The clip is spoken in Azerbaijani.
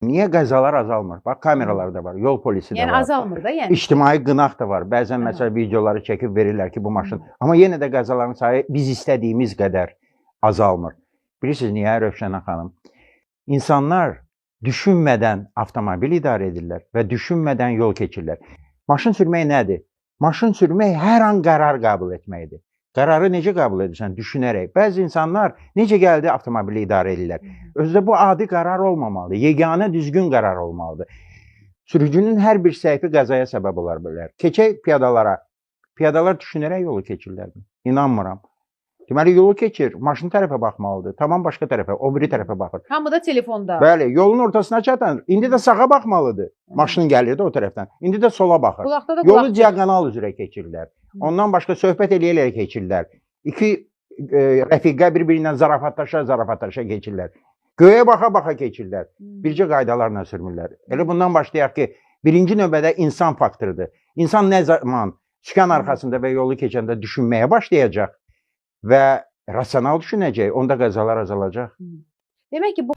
Niyə qəzalar azalmır? Bax, kameralar da var, yol polisi də Yəni var. azalmır da, yəni. İctimai qınaq da var. Bəzən məsələn videoları çəkib verirlər ki, bu maşın. Amma yenə də qəzaların sayı biz istədiyimiz qədər azalmır. Bilirsiniz niyə, Rövşənə xanım? İnsanlar düşünmədən avtomobil idarə edirlər və düşünmədən yol keçirlər. Maşın sürmək nədir? Maşın sürmək hər an qərar qəbul etməkdir. Qərarı necə qəbul edirsən? Düşünərək. Bəzi insanlar necə gəldi avtomobili idarə edirlər. Özdə bu adi qərar olmamalıdır. Yeganə düzgün qərar olmalıdır. Sürücünün hər bir səhvi qəzaya səbəb ola bilər. Keçək piyadalara. Piyadalar düşünərək yolu keçirlərmi? İnanmıram. Deməli, yolu keçir, maşın tərəfə baxmalıdır. Tamam başqa tərəfə, o biri tərəfə baxır. Hamı da telefonda. Bəli, yolun ortasına çatan, indi də sağa baxmalıdır. Maşın gəlirdi o tərəfdən. İndi də sola baxır. Qulaqda da Yolu qulaqlık. diaqonal üzrə keçirlər. Ondan başqa söhbət eləyərək keçirlər. İki rəfiqə bir-birindən zarafatlaşa-zarafatlaşa keçirlər. Göyə baxa-baxa keçirlər. Bircə qaydalarla sürmürlər. Elə bundan başlayaq ki, birinci növbədə insan faktorudur. İnsan nə zaman sükan arxasında və yolu keçəndə düşünməyə başlayacaq və rasional düşünəcək, onda qəzalar azalacaq. Demək ki, bu